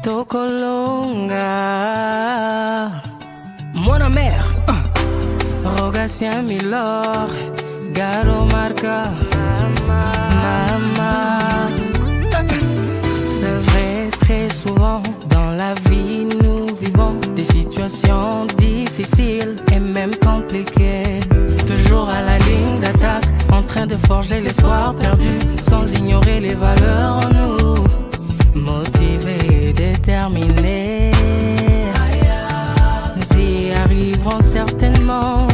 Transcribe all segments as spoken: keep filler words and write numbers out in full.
Tokolonga. Mon amour. Rogatien Milord. Garo Marca. Mama. C'est vrai, très souvent dans la vie, nous vivons des situations difficiles et même compliquées. Toujours à la ligne d'attaque, en train de forger l'espoir perdu, sans ignorer les valeurs en nous. Motivés et déterminés, nous y arriverons certainement.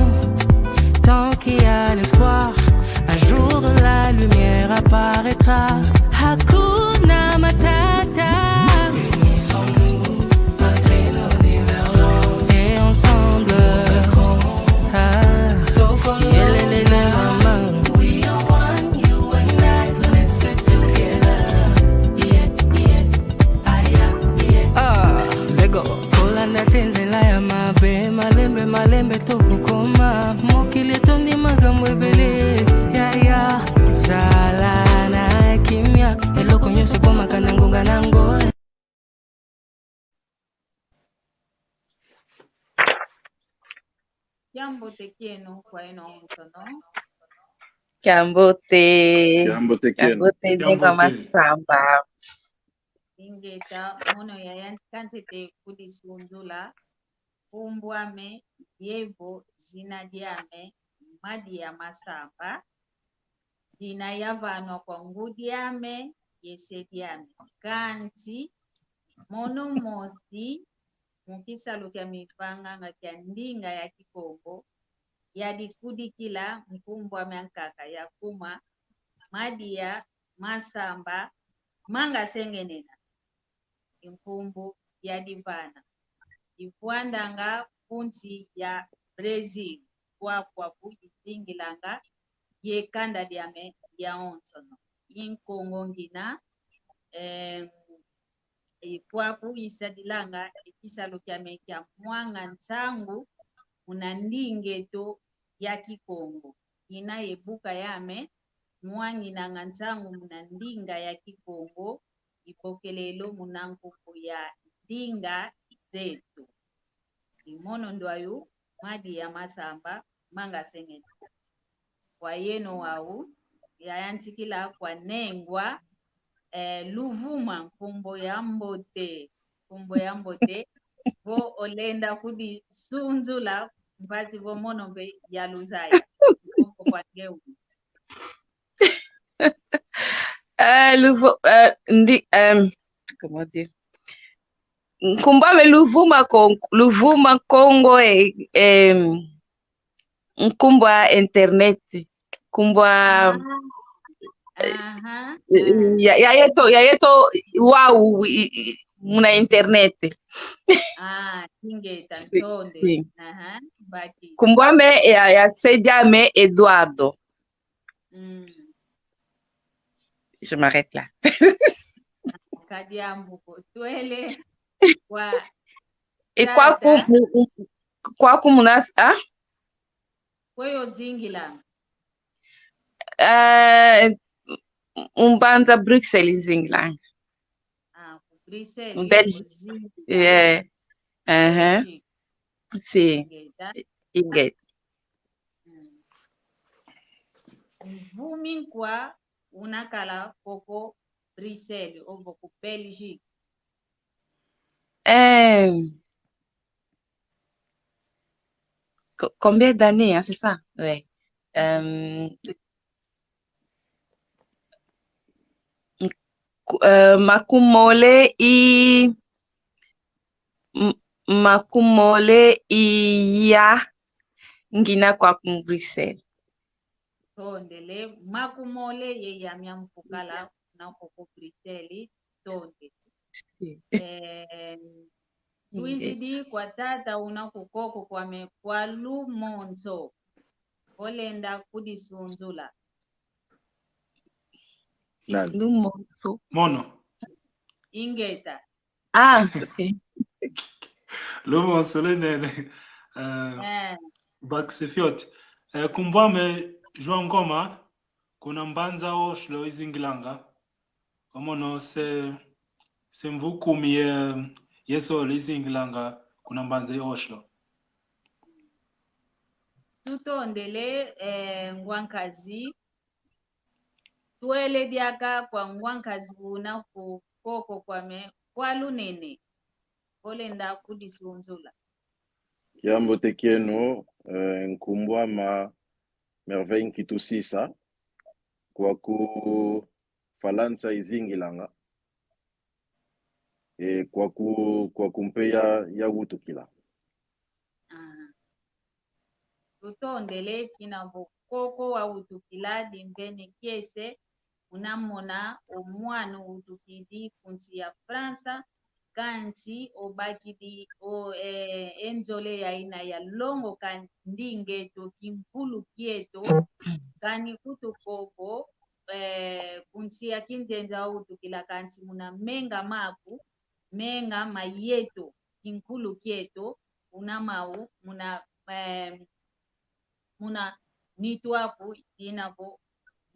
Tant qu'il y a l'espoir, un jour la lumière apparaîtra. Hakuna Matata. Unissons-nous malgré nos divergences. Et ensemble, ah, yelelele, mama. We are one, you and I, let's stick together. Yeah, yeah. Ah, let go. Kolanda te nzela ya mabe, malembe, malembe tokokoma. Mokili etondi makambo ebele, yaya. Zala na kimia, eloko nyonso ekomaka na ngonga na yango. Kiambote kieno kwa eno onsono. Kiambote. Kiambote kieno. Kiambote, ndeko Masamba. Ingeta, mono yayantika ntete kudisunzula. Nkumbu ame ye vo zina diame Madia Masamba. Dina yavanwa kwa ngudi ame ye se diame. Kansi mono mosi mu kisalu kia mivanganga kia ndinga ya Kikongo, yadikudikila nkumbu ame ankaka, yakuma Madia Masamba Manga Sengenena. I nkumbu yadivana. Divwandanga ku nsi ya Brésil, kwa kwaku izingilanga ye kanda diame diawonsono. I Nkongo ngina, em, i kwaku isadilanga i kisalu kiame kia mwanga nsangu muna ndinga eto ya Kikongo. Ina ye buka yame, mwanginanga nsangu muna ndinga ya Kikongo, ibokelelo muna nkumbu ya ndinga zeto. I mono ndwayu Madia Masamba Manga Sengenena. Kwa yeno wau, yayantikila kwa nengwa, eh, Luvuma, nkumbu ya mbote, nkumbu ya mbote, vo olenda kudisunzula mpasi vo mono mpe yaluzaya. Nkumbu kwa ngeu. Eh, Luvu-, eh, ndi-, em, comment dire? Nkumbu ame Luvuma Kon-, Luvuma Kongo, eh, em, nkumbu a internet. Nkumbu a, ah, eh, aha, eh, ah, ya, ya yeto, ya yeto wau, i, i, muna internet. Ah, ingeta, si, ntonde. Si. Aha, baki. Nkumbu ame ya, ya se diame Eduardo. Mm. Je m'arrête là. Kadiambu ko twele kwa. E kwaku tata. Mu-, mu-, kwaku muna s-, ah? Kweyo zingila. Eh, m-, mbanza Bruxelles zingilanga. Ah, ku Bruxelles, mu Belgique. Zingila. Yeah. Uh-huh. Belgique. Si. Ingeta. Ingeta. Mm. Mvumi nkwa unakala koko Bruxelles, ovo ku Belgique? Eh, co-, combien d'années, hein, c'est ça? Ouais. Euh, nku-, euh, makumole i-, m-, makumole iya ngina kwaku Bruxelles. Tondele, makumole ye yami amfukala na koko Bruxelles, tonde. Si. Eh, twizidi kwa tata una kukoko kwame kwa lumonso. Olenda kudisunzula. Nani? Lumonso. Mono. Ingeta. Ah, ok. Lumonso lunene. Eh, eh. Bakisi fioti. Eh, nkumbu ame João Ngoma, kuna mbanza Oslo izingilanga. Omono se, se mvu kumi ye, ye sole izingilanga kuna mbanza ya Oslo. Tutondele, eh, ngwa nkazi. Twele diaka kwa ngwa nkazi una ku koko kwame kwa lunene. Vo lenda kudisunzula. Kiambote kieno, eh, nkumbu ame Merveille Nkitusisa, kwaku Falansa izingilanga, e, kwaku, kwaku mpe ya, yawutukila. Aha. Tutondele kina vo koko wawutukila, dimpene kiese, una mona o mwana uwutukidi ku nsi ya Fransa, kansi obakidi o, eh, e nzole yaina ya longoka ndinga eto, kinkulu kieto, kani kutu koko, eh, ku nsi ya kinzenza wawutukila, kansi muna menga maku, menga ma yeto, kinkulu kieto, una mau, muna, eh, muna nitu aku, dina vo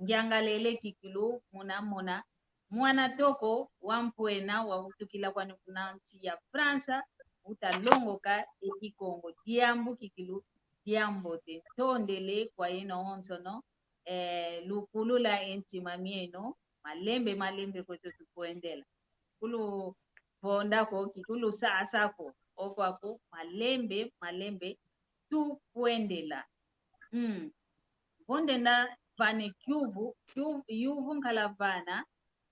ngiangalele kikilu, muna mona mwana toko wa mpwena wawutukila kwani kuna nsi ya Fransa, uta longoka e Kikongo. Diambu kikilu, diambote. Ntondele kwa yeno onsono, eh, lukulula e ntima mieno, malembe, malembe kweto tukwendela. Kulu vonda ko, kikulu sasa ko, okwaku, malembe, malembe, tukwendela. Mm. Vo ndenda vane kiuvu, kiu-, yuvu nkala vana,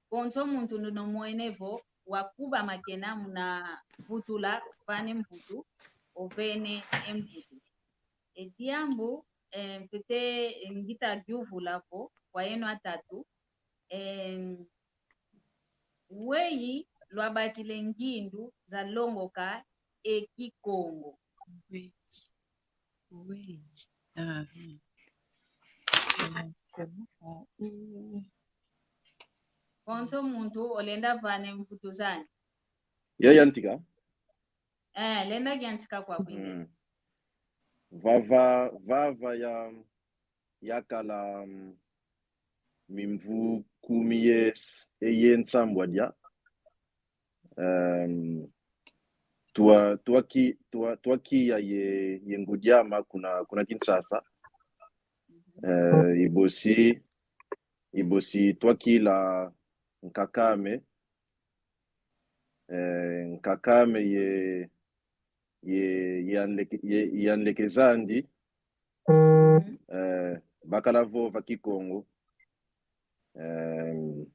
konso muntu nduno mwene vo, wakubama kena muna vutula, vane mvutu, ovene e mvutu. E diambu, eh, mpete ngita yuvula vo, kwa yeno atatu, eh, weyi lwabakile ngindu za longoka e Kikongo. Weyi. Weyi. Ah, hmm. Ah, c'est bon. Ah, hmm. Konso muntu olenda vane mvutu zani. Ya yantika? Eh, lenda yantika kwa kwingi. Mm. Vava, vava ya, yakala, mm, mimvu kumi ye s-, ye nsambwadia. Em, twa-, twaki-, twa-, twakiya ye, ye ngudi ame kuna, kuna Kinshasa. Eh, ibosi, ibosi twakila nkak'ame, eh, nkak'ame ye, ye, ye anleke-, ye, ye anleke zandi, eh, bakala vova Kikongo. Eh,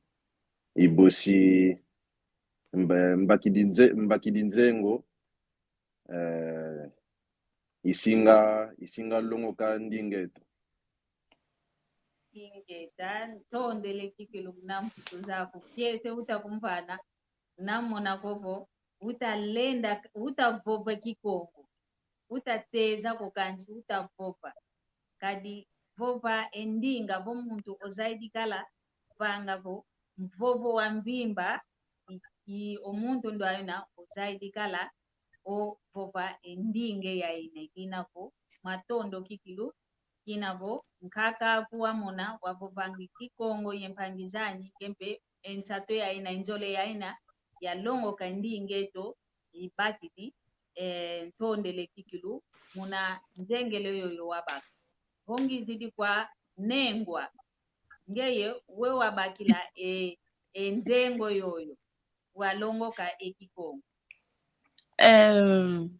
ibosi mba-, mbakidi nze-, mbakidi nzengo, eh, isinga, isinga longoka ndinga eto. Ingeta, ntondele kikilu muna mvutu zaku. Kiese uta kumvana, namona ko vo, uta lenda, uta vova Kikongo, uta teza ko kansi uta vova. Kadi vova e ndinga vo muntu ozaidi kala, vanga vo, mvovo wa mvimba, i, i, o muntu ndwaina ozaidi kala, ovova e ndinga yaina, kina vo, matondo kikilu, kina vo, nkaka aku wamona, wavovangi Kikongo ye mpangi zanyi, nge mpe, e nsatu yaina, e nzole yaina, ya longoka ndinga eto, ibakidi, eh, ntondele kikilu, muna nzengele yoyo wabaka. Vo ngizidi kwa Nengwa, ngeye we wabakila e, e nzengo yoyo, walongoka e Kikongo. Em,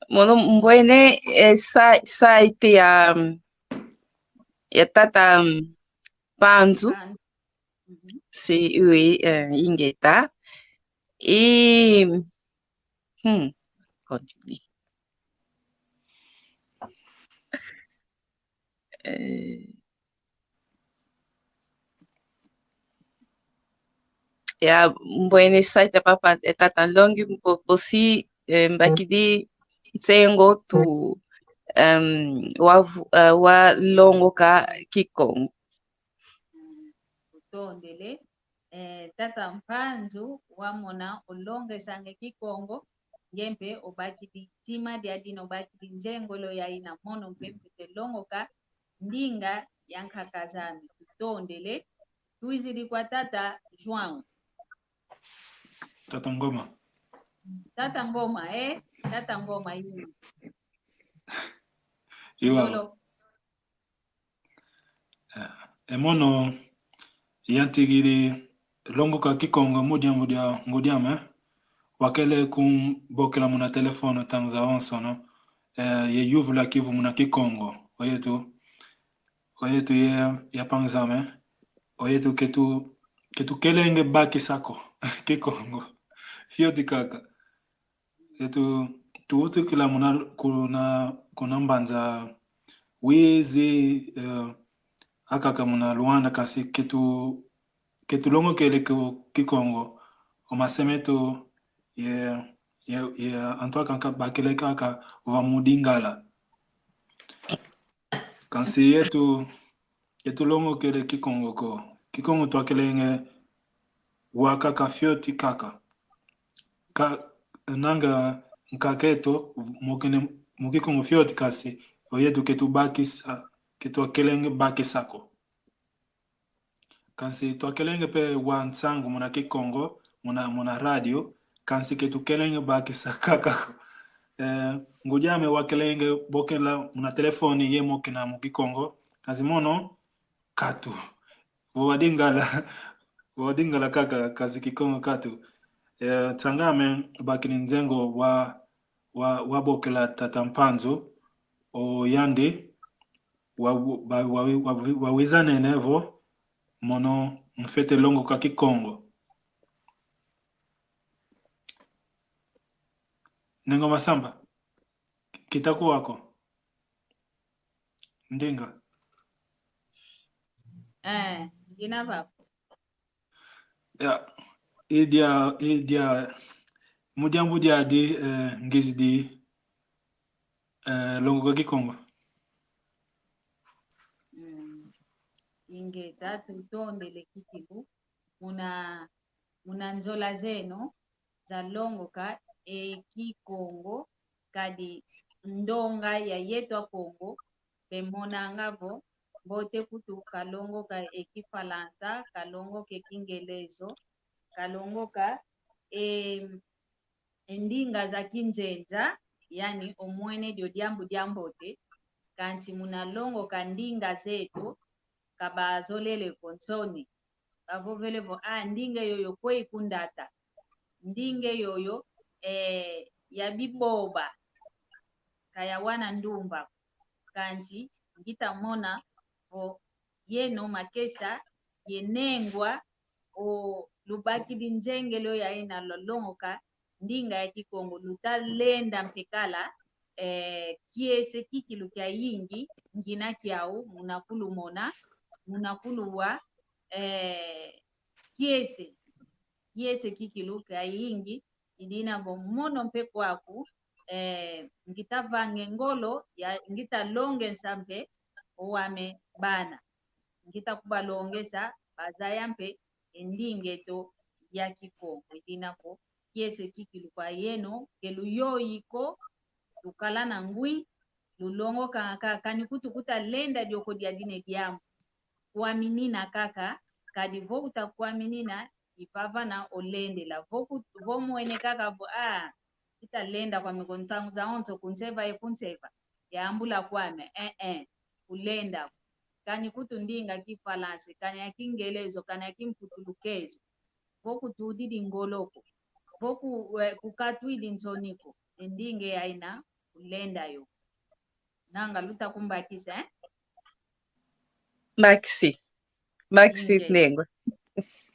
mono mbwene, eh, sa-, site ya, ya tata, mm, Mpanzu. Mpanzu. Mhm. Si, oui, eh, ingeta. I, hmm, continue. Eh, ya, mbwene site papa, eh, tata Nlongi, mbo-, bosi, eh, mbakidi nsengo tu, em, wa vu-, eh, walongoka Kikongo. Tutondele. Eh, tata Mpanzu, wamona olongesanga e Kikongo, nge mpe obakidi ntima dia dina, obakidi nzengolo yaina, mono mpe mpete longoka ndinga ya nkaka zame. Tutondele. Twizidi kwa tata João. Tata Ngoma. Tata Ngoma, eh? Tata Ngoma, yini. Iwa. Lolo. Eh, e mono, yantikidi longoka Kikongo mu diambu dia ngudi ame, wakele kumbokela muna telefone ntangu zawonsono, eh, ye yuvula kiuvu muna Kikongo. Oyetu, oyetu ye, ya pangzame, oyetu ketu, ketu kelenge bakisa ko, Kikongo. Fioti kaka. Etu, tuwutukila muna, kuna, kuna mbanza Uíge, eh, akaka muna Luanda, kansi ketu, ketulongokele ku Kikongo, o mase metu ye, ye, ye antu aka nka bakele kaka vova mu Lingala. Kansi yetu, ketulongokele Kikongo ko. Kikongo twakelenge wa kaka fioti kaka. Ka, nanga nkaka eto, mokene mu Kikongo fioti kansi, oyetu ketubakisa, ketwakelenge bakisa ko. Kansi twakelenge pe wa nsangu muna Kikongo, muna, muna radio, kansi ketukelenge bakisa kaka. Eh, ngudi ame wakelenge bokela muna telefone ye mokena mu Kikongo, kansi mono katu. Vova Lingala, vova Lingala kaka, kansi Kikongo katu. Eh, nsanga ame bakidi nzengo wa, wa, wabokela tata Mpanzu, o yandi, wa, wa, wa, wa, wawizanene vo, mono mfwete longoka Kikongo. Nengo Masamba, kita kuwako. Ndinga. Eh, ndina vava. Ya, idia, idia, mu diambu diadi, eh, ngizidi, eh, longoka Kikongo. Mm. Ingeta, tutondele kikilu, muna, muna nzola zeno, za longoka e Kikongo, kadi ndonga ya yeto Akongo, bemonanga vo, mbote kutu kalongoka e Kifalansa, kalongoka e Kingelezo, kalongoka e, e ndinga za kinzenza, yani omwene dio diambu diambote, kansi muna longoka ndinga zeto, kabazolele ko nsoni. Bavovele vo, ah, ndinga yoyo kwe ikundata. Ndinga yoyo, eh, ya biboba. Ka yawana ndumba. Kansi, ngita mona vo yeno makesa, ye nengwa, o lubakidi nzengelo ya ina lolongoka, ndinga ya Kikongo, luta lenda mpe kala, eh, kiese kikilu kiayingi, ngina kiau, muna kulumona, muna kuluwa, eh, kiese, kiese kikilu kiayingi, idina vo mono mpe kwaku, eh, ngita vanga e ngolo, ya, ngita longesa mpe, owame bana. Ngita kubalongesa, bazaya mpe, e ndinga eto ya Kikongo, idina vo, kiese kikilu kwa yeno, ke luyoyi ko, lukala na ngwi, lulongoka kaka, kani kutu kuta lenda dio ko dia dine diambu. Kwaminina kaka, kadi vo kuta kwaminina, ivavana olendela. Vo kut-, vo mwene kaka vo, ah, kita lenda kwame ko ntangu zawonso kunseva ye kunseva. Yambula kwame, eh, eh, kulenda. Kani kutu ndinga Kifalansa, kani ya Kingelezo, kani ya Kimputulukezo. Vo kutudidi ngolo ko. Vo ku, eh, kukatwidi nsoni ko. E ndinga ya ina kulenda yo. Nanga luta kumbakisa, eh? Mbakisi. Mbakisi. Inge. Nengwa.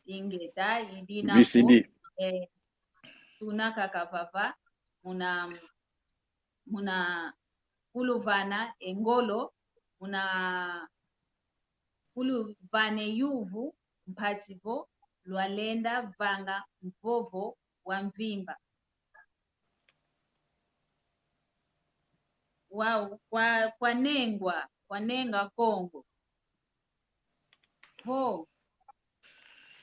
Ingeta, idina vo, eh, tuna kaka vava, muna, muna kuluvana e ngolo, muna kuluvana e yuvu, mpasi vo lwalenda vanga mvovo wa mvimba. Wau, kwa, kwa nengwa, kwa nenga Kongo. Vo,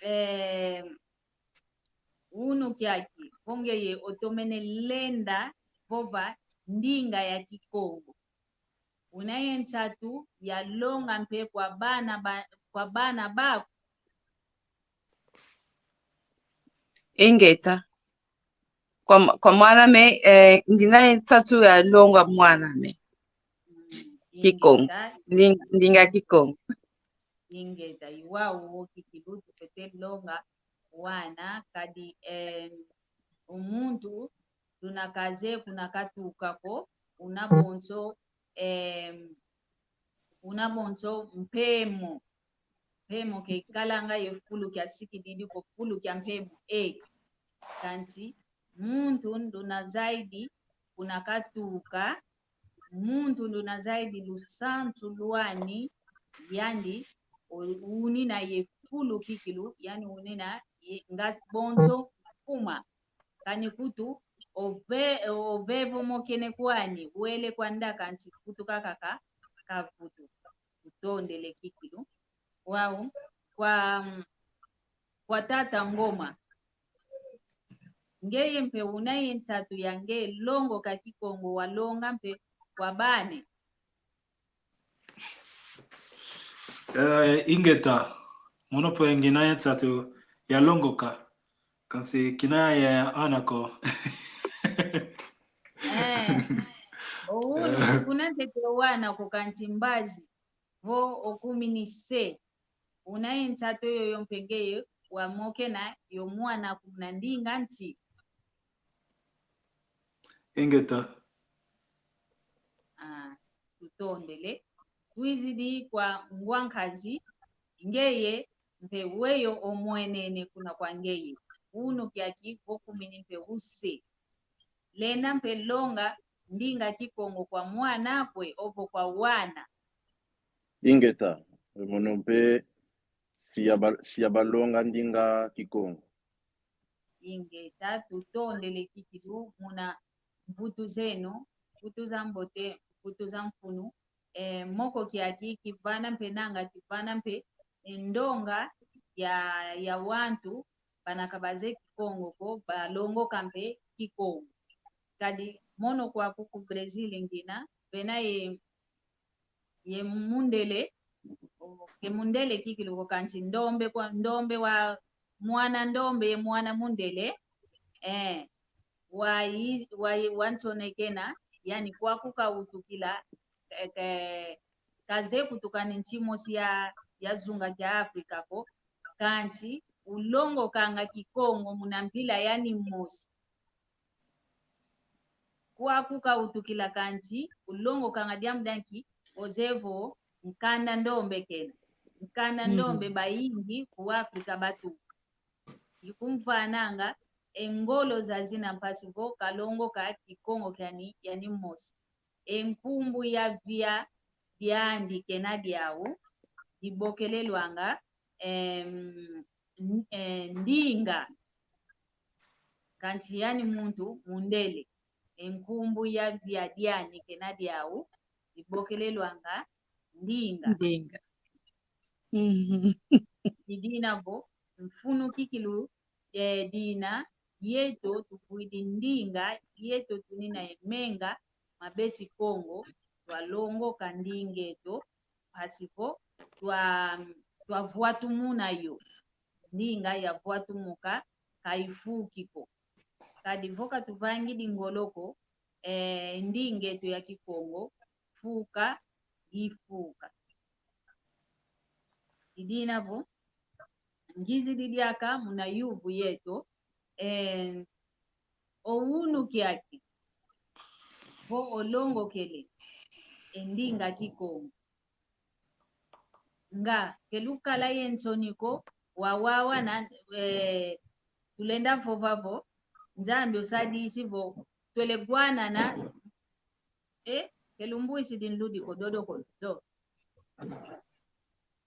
eh, unu kiaki, vo ngeye otomene lenda vova ndinga ya Kikongo. Una ye nsatu ya longa mpe kwa bana ba, kwa bana baku. Ingeta. Kwa, kwa mwan'ame, eh, ngina ye nsatu ya longa mwan'ame. Mm, Kikongo. Ingeta. Nding-, ndinga Kikongo. Ingeta, i wau kikilu tufwete longa wana, kadi, eh, o muntu luna kaze kuna katuka ko, una bonso, eh, una bonso mpemo. Mpemo ke ikalanga ye fulu kiasikididi ko, fulu kia mpemo, eh. Kansi muntu nduna zaidi kuna katuka, muntu nduna zaidi lusansu lwani, yandi o-, unina ye fulu kikilu, yani unina ye nga bonso mfuma. Kani kutu ove-, ovevo mokene kwani, wele kwanda kansi kutu kakaka kavutu. Tutondele kikilu. Wau, kwa, mm, kwa tata Ngoma. Ngeye mpe una ye nsatu ya nge longoka Kikongo, walonga mpe kwa bane? Eh, ingeta, mono mpe ngina ye nsatu ya longoka, kansi kina ye ana ko. Eh, o unu, eh, kuna ntete wana ko kansi mbazi, vo okumini se. Una ye nsatu yoyo mpe ngeye wamokena yo mwana kuna ndinga nti? Ingeta. Ah, tutondele. Twizidi kwa ngwa nkazi, ngeye mpe weyo omwenene kuna kwa ngeye. Unu kiaki vo kumini mpe use. Lenda mpe longa ndinga Kikongo kwa mwan'akwe ovo kwa wana. Ingeta, mono mpe sia ba-, sia balonga ndinga Kikongo. Ingeta, tutondele kikilu muna mvutu zeno, mvutu za mbote, mvutu za mfunu. Eh, moko kiaki kivana mpe nanga kivana mpe, eh, ndonga ya, ya wantu bana ka bazeye Kikongo ko, balongoka mpe Kikongo. Kadi mono kwaku ku Brésil ngina, vena ye, ye mundele, o, ye mundele kikilu ko kansi ndombe kwa, ndombe wa, mwana ndombe ye mwana mundele, eh, wai-, wai-, wansonekena, yani kwaku kautukila, eh, ke-, kaze kutukani nsi mosi ya, ya zunga kia Afrika ko, kansi ulongokanga Kikongo muna mpila yani mosi. Kwaku kautukila kansi ulongokanga diambu dia nki? Ozeye vo nkanda ndombe kena. Nkanda ndombe bayingi ku Afrika batuka. Ikumvananga e ngolo zazina mpasi vo kalongoka Kikongo kiani, yani mosi. E nkumbu ya via diandi kena diau, dibokelelwanga, em, n-, eh, ndinga. Kansi yani muntu mundele. E nkumbu ya via diani kena diau, dibokelelwanga ndinga. Ndinga. Mhm. Didina vo, mfunu kikilu, eh, dina, yeto tuvwidi ndinga, yeto tunina ye menga ma besi Kongo, twalongoka ndingeto, mpasi vo twa, twavwatumuna yo. Ndinga yavwatumuka, ka ifuki ko. Kadi vo katuvangidi ngolo ko, eh, ndingeto ya Kikongo, fuka, ifuka. Idina vo, ngizidi diaka muna yuvu yeto, eh, o unu kiaki vo olongokele e ndinga Kikongo. Nga kelukala ye nsoni ko, wawawana, eh, tulenda vova vo, Nzambi osadisi vo, twele gwanana, eh, kelumbwisidi nludi ko dodo ko, do.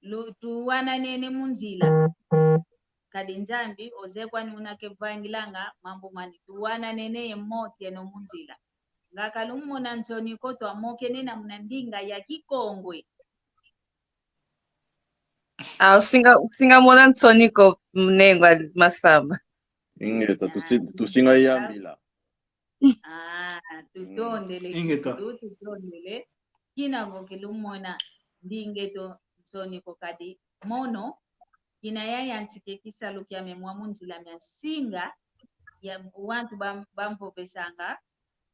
Lu-, tuwananene mu nzila. Kadi Nzambi ozeye kwani una kevangilanga mambu mani, tuwananene ye mosi eno mu nzila. Nga kalumona nsoni ko, twamokenena muna ndinga ya Kikongo. Ah, usinga, usinga mona nsoni ko, Munengwa Masamba. Ingeta, tusi-, tusinga yambila. Ah, tutondele. Ingeta. Kikilu, tutondele. Kina vo kelumona ndingeto nsoni ko kadi mono, Kina yayantika e kisalu kiame mwa mu nzila mia nsinga ya wantu bam-, bamvovesanga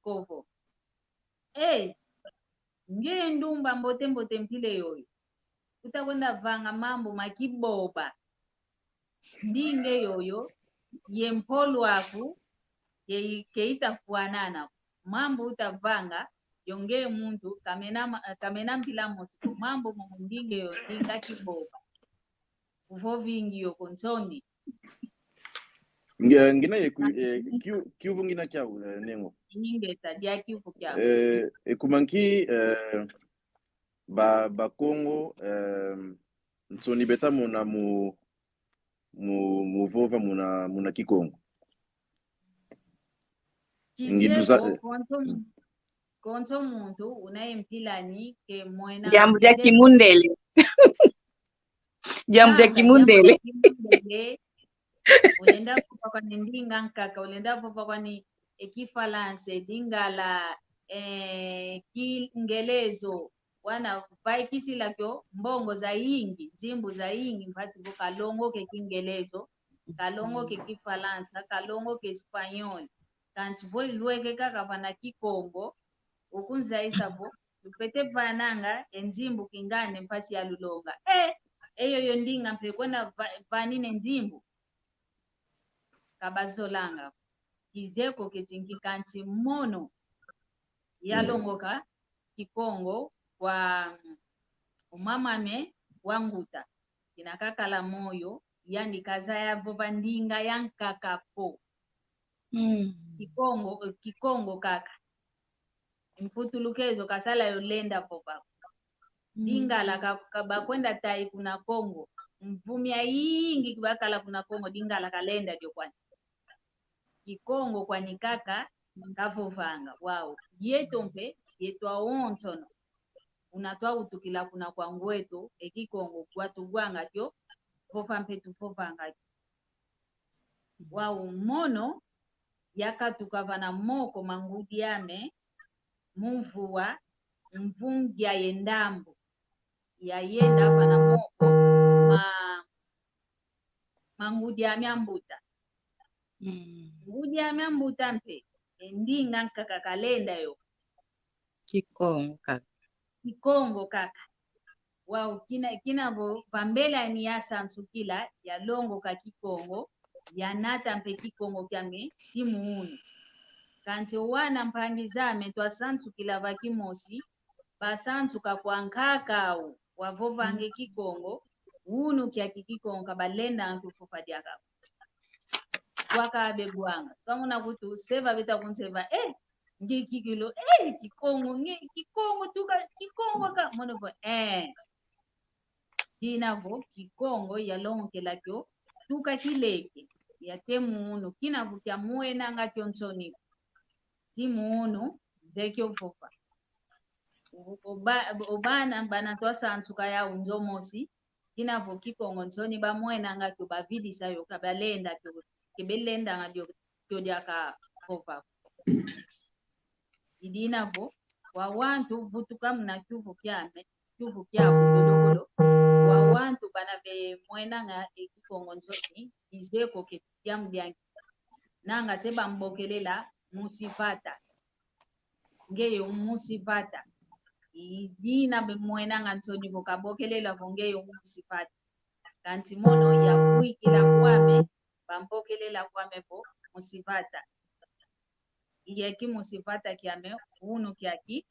kovo. Eh, ngeye ndumba mbote mbote mpila yoyo. Utakwenda vanga mambu ma kiboba. Ndinga yoyo, ye mpolo aku, ye i-, ke itafwanana. Mambu utavanga, yo nge muntu, kamena ma-, kamena mpila mosi ko. Mambu mo ndinga yo, ndinga kiboba. Uvovingi yo ko nsoni. Nge-, ngina ye ku-, eh, kiu-, kiuvu ngina kiau, eh, nengo. Ingeta, dia kiuvu kiau. Eh, e kuma nki, eh, ba, Bakongo, eh, nsoni beta mona mu, mu, mu vova muna, muna Kikongo. Ngiduza, eh, konso mu-, konso muntu una ye mpila ni ke mwena diambu dia kimundele. Diambu dia kimundele. Ulenda vova kwani ndinga nkaka, ulenda vova kwani e Kifalansa, e Lingala, eh, Kingelezo, wana vaikisila kio mbongo zayingi, nzimbu zayingi, mpasi vo kalongoke Kingelezo, kalongoke Kifalansa, kalongoke Espanhol. Kansi vo ilweke kaka vana Kikongo, ukunzayisa vo, lupete vananga e nzimbu kingane mpasi ya lulonga. Eh, e yoyo ndinga mpe kwenda va-, vanina e nzimbu. Kabazolanga. Kizeye ko keti nki kansi mono yalongoka Kikongo kwa, mm, umam'ame wa Nguta. Kina kakala moyo, yandi kazaya vova ndinga ya nkaka ko. Mm. Kikongo, Kikongo kaka. Mputulukezo kasala yo lenda vova. Mm. Lingala ka, ka bakwenda tayi kuna Kongo. Mvu miayingi kibakala kuna Kongo, Lingala kalenda dio kwani. Kikongo kwani kaka kavovanga. Wau. Yeto mpe, yeto awonsono. Una twawutukila kuna kwa ngweto, e Kikongo, kwatuwanga kio, vova mpe tuvovanga kio. Wau mono, yakatuka vana moko ma ngudi ame, mu mvu wa, mvu ngia ye ndambu. Yayenda vana moko ma, ma ngudi ame ambuta. Mm. Ngudi ame ambuta mpe, e ndinga nkaka kalenda yo. Kikongo kaka. Kikongo kaka. Wau, kina, kina vo, vambela ni yasansukila, yalongoka Kikongo, yanata mpe Kikongo kiame, ti mu unu. Kansi o wana mpangi zame twasansukila va kimosi, basansuka kwa nkaka au, wavovange Kikongo, unu kiaki Kikongo kabalenda ntu fufa diaka. Waka abebwanga. Twamona kutu, seva beta kunseva, eh, nge kikilo, eh, Kikongo, nge Kikongo, tuka Kikongo ka, mono vo, eh. Kina vo Kikongo yalongokela kio, tuka kileke, yate mu unu, kina vo kiamwenanga kio nsoni. Ti mu unu, nze kio vova. O, o ba-, o bana, bana twasansuka yau nzo mosi, kina vo Kikongo nsoni bamwenanga kio bavidisa yo, kabalenda kio, ke belendanga dio, kio diaka vova. I dina vo, wa wantu vutuka muna kiuvu kiame, kiuvu kiaku dodokolo, wa wantu bana bemwenanga e Kikongo nsoni, kizeye ko ke diambu diangi. Nanga se bambokelela musi vata. Ngeye musi vata. I dina bemwenanga nsoni vo kabokelela vo ngeye musi vata. Kansi mono yavwikila kwame, bambokelela kwame vo musi vata. Iye kimusi vata kiame, unu kiaki,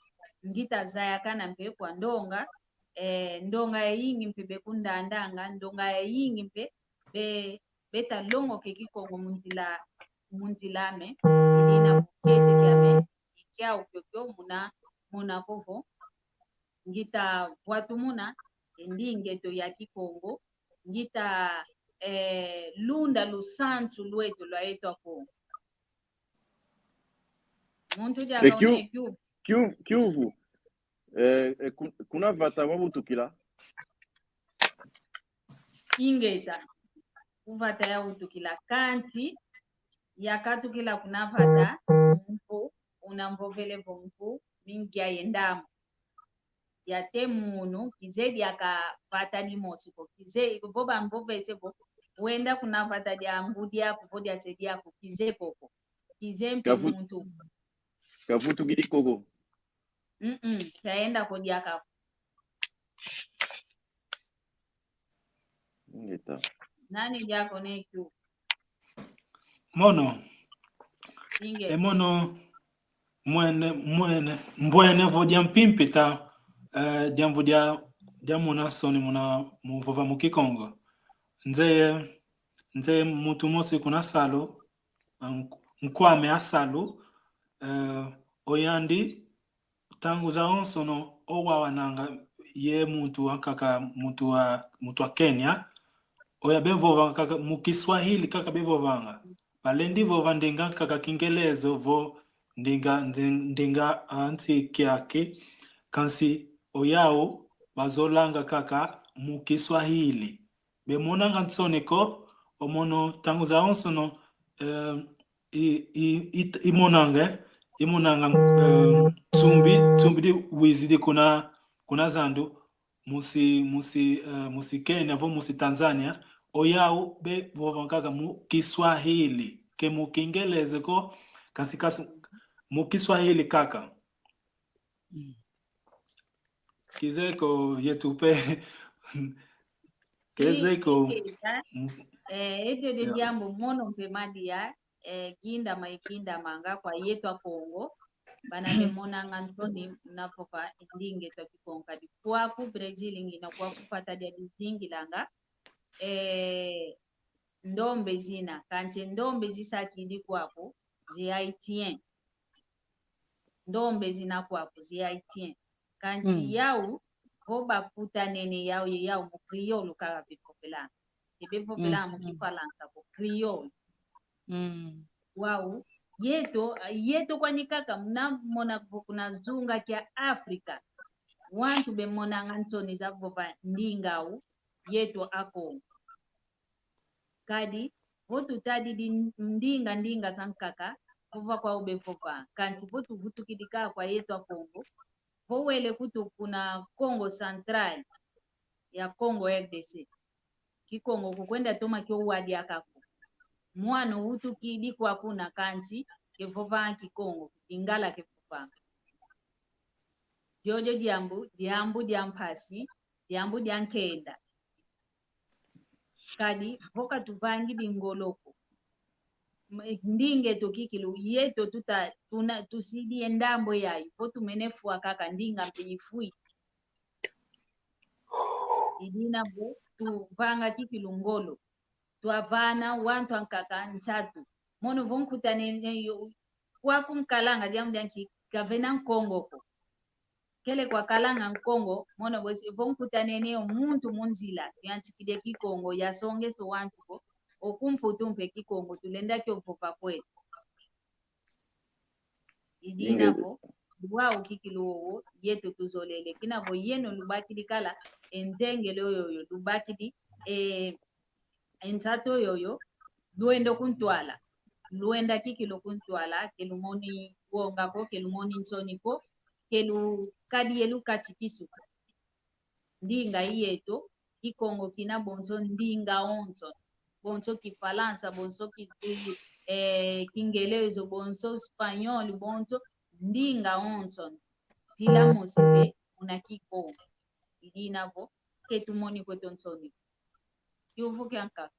ngita zayakana mpe kwa ndonga, eh, ndonga yayingi mpe bekundandanga, ndonga yayingi mpe be, beta longoka e Kikongo mu nzila, mu nzila ame, i dina vo kiese kiame, i kiau kiokio muna, muna kovo, ngita vwatumuna e ndinga eto ya Kikongo, ngita, eh, lunda lusansu lweto lwa eto Akongo. Muntu diaka kiu-, una kiu-, kiu-, kiuvu. Eh, eh, ku-, kuna vata wawutukila? Ingeta. Ku vata yawutukila. Kansi, yakatukila kuna vata, mvu, una mvovele vo mvu, mingia ye ndambu. Diate munu, kize diaka vata dimosi ko. Kize, vo bamvovese vo, wenda kuna vata dia ngudi aku, vo dia se diaku, kize koko. Kize mpe Kavu-, muntu. Kavutukidi koko. Mm-mm, kiaenda ko diaka. Ingeta. Nani diako ne kiu? Mono. Inge. E mono, mwene, mwene, mbwene vo dia mpimpi ta, eh, diambu dia, dia muna nsoni muna muvova mu Kikongo. Nzeye, nzeye muntu mosi kuna salu, nk-, nkwame a salu, eh, oyandi, ntangu zawonsono, owawananga ye muntu wankaka, muntu wa, muntu wa Kenya, oya bevovanga kaka mu Kiswahili kaka bevovanga. Balendi vova ndinga nkaka Kingelezo vo ndinga, ndin-, ndinga a nsi kiaki, kansi oyau bazolanga kaka mu Kiswahili. Bemonanga nsoni ko, o mono ntangu zawonsono, eh, i, i, i, imonanga, imonanga, eh, nsumbi, nsumbi di wizidi kuna, kuna zandu, musi, musi, eh, musi Kenya, vo musi Tanzania, oyau bevovanga kaka mu Kiswahili, ke mu Kingeleze ko, kansi, kansi mu Kiswahili kaka. Mm. Kizeko yetu pe. Kizeko. I-, i-, eh, edyo de diambu mono mpe madia, eh, gindama igindamanga kwa yetu a Kongo. Bana bemonanga nsoni muna vova ndinga eto a Kikongo kadi kwaku Brazil ngina kwaku vata dia dizingilanga. Eh, ndombe zina, kansi ndombe zisakidi kwaku, zi haïtien. Ndombe zina kwaku, zi haïtien. Kansi Mm. yau, vo bakutanene yau, ye yau mu kriolu kaka bevovelanga. Ke bevovelanga mu Mm, mm. Kifalansa ko, kriolu. Mm. Wau, yeto, yeto kwani kaka, muna mona vo kuna zunga kia Afrika. Wantu bemonanga nsoni za vova ndinga au, yeto a Kongo. Kadi, vo tutadidi ndinga, ndinga zankaka, vova kwau bevova. Kansi vo tuvutukidi kaka kwa yeto a Kongo, vo wele kutu kuna Kongo Central, ya Kongo R D C. Kikongo kukwenda toma kio wadia kaka. Mwana uvutukidi kwa kuna kansi, kevova Kikongo, Lingala kevova. Diodio diambu, diambu dia mpasi, diambu dia nkenda. Kadi, vo katuvangidi ngolo ko. M-, ndinga eto kikilu, yeto tuta, tuna, tusidi ye ndambu yayi, vo tumene fwa kaka, ndinga mpe ifwi. Idina vo, tuvanga kikilu ngolo. Twavana wantu ankaka nsatu. Mono vo nkutanene yo, kwaku nkalanga diambu dia nki, kavena Nkongo ko. Kele kwakalanga Nkongo, mono vo si-, vo nkutanene yo muntu mu nzila, yantikidi e Kikongo, yasongese wantu ko, oku Mputu mpe Kikongo, tulenda kio vova kweto. Idina vo, wau kikilu wowo, yeto tuzolele. Kina vo yeno lubakidi kala, e nzengele yoyo, lubakidi, e, e nsatu yoyo, lwenda kuntwala. Lwenda kikilu kuntwala, ke lumoni wonga ko, ke lumoni nsoni ko, ke lukadi ye lukati kisu. Ndinga i yeto, Kikongo kina bonso ndinga onso. Bonso Kifalansa, bonso ki, eh, Kingelezo, bonso Spanyol, bonso ndinga onso. Mpila mosi mpe muna Kikongo. Idina vo, ke tumoni kweto nsoni. Kiuvu kiankaka.